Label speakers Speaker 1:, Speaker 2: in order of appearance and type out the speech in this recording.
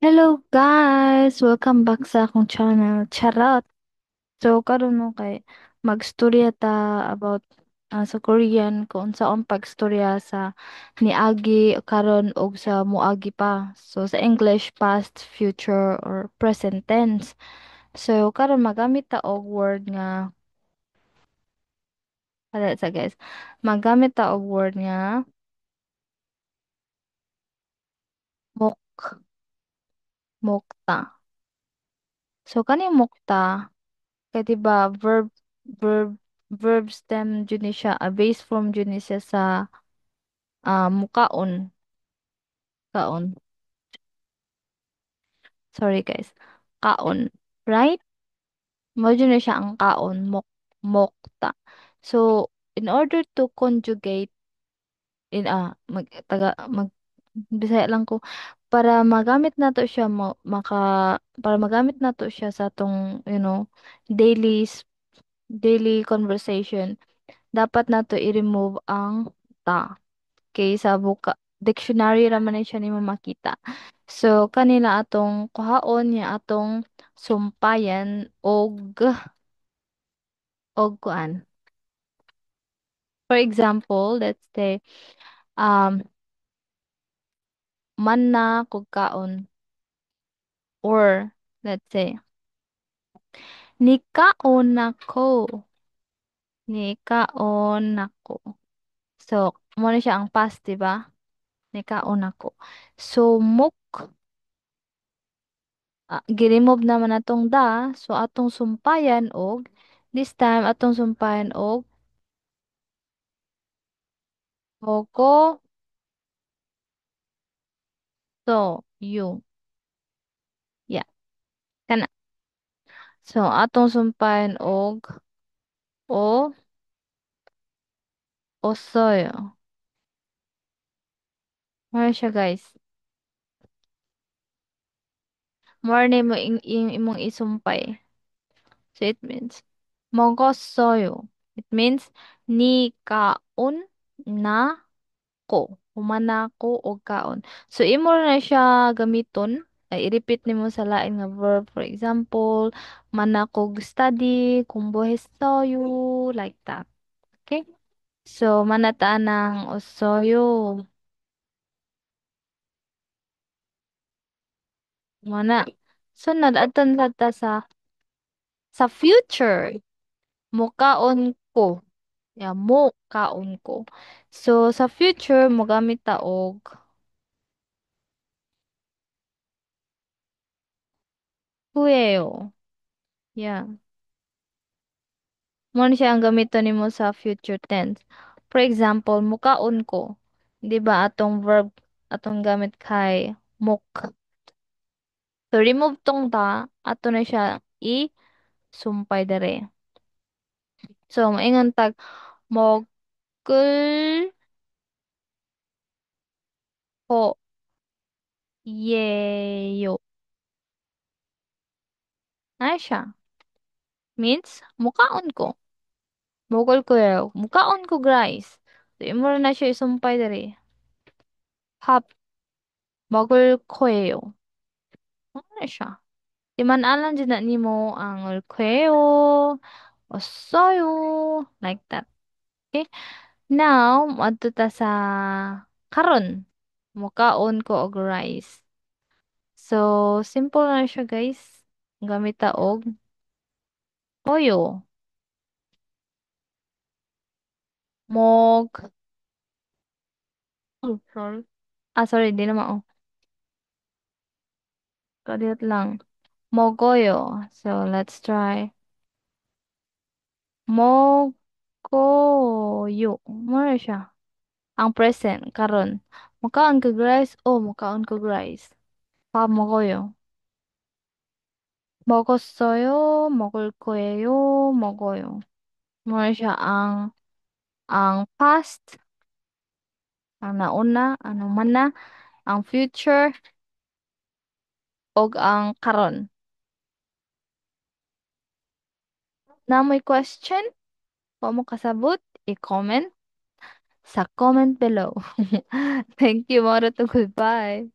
Speaker 1: Hello guys! Welcome back sa akong channel. Charot! So karon no kay magstorya ta about sa Korean kung unsaon pagstorya sa niagi, karon ug sa moagi pa. So sa English, past, future or present tense. So karon magamit ta og word nga Wala sa guys. Magamit ta og word nga mok mokta. So kani mokta kay diba verb stem jud ni siya, a base form jud ni siya sa mukaon. Kaon. Sorry guys. Kaon. Right? Mao jud ni siya ang kaon, mokta. So in order to conjugate in mag taga mag Bisaya lang ko para magamit nato siya mo maka para magamit nato siya sa atong daily conversation, dapat nato i-remove ang ta kay sa buka dictionary ra man ni siya nimo makita. So kanila atong kuhaon niya atong sumpayan og kuan. For example, let's say man na kog kaon, or let's say nikaon nako. Nikaon nako. So mo na siya ang past, diba? Nikaon nako. So mok gi-remove naman atong da, so atong sumpayan og this time atong sumpayan og moko so you. Yeah. Kana. So atong sumpayan og o osoyo. Mao siya guys. More na mo imong isumpay. So it means 먹었어요. It means nikaon na ko. Humana ko og kaon. So imo na siya gamiton. Ay, i-repeat nimo sa lain nga verb. For example, mana kog study, 공부했어요, like that. Okay? So manata ng osoyo. Mana. Sunod adto na ta sa future. Mukaon ko. Yeah, mukaon ko. So sa future mogamit ta og kuyeyo. Yeah. Mo ni siya ang gamiton nimo sa future tense. For example, mukaon ko. Di ba atong verb atong gamit kay muk. So remove tong ta, ato na siya i sumpay dere. So maingon tag 먹을 거예요. Ay siya. Means mukaon ko. 먹을 거예요. Mukaon ko rice. So imo na siya isumpay dere. 밥 먹을 거예요. Ano siya? Timan-alan jud na nimo ang 을 거예요, 왔어요, like that. Okay? Now, moadto ta sa karon. Mukaon ko og rice. So, simple na siya guys. Gamit ta og oyo. Mog. Oh, sorry. Ah, sorry, di naman oh. Kadiyot lang. 먹어요. So, let's try. 먹어요. Mao siya. Ang present karon. Mukaon kog rice. Oh, mukaon kog rice. 밥 먹어요. 먹었어요. 먹을 거예요. 먹어요. Mao siya ang past, ang nauna, ang mana, ang future, og ang karon. Na may question? Wa mo kasabot? I-comment sa comment below. Thank you, mao ra to. Goodbye.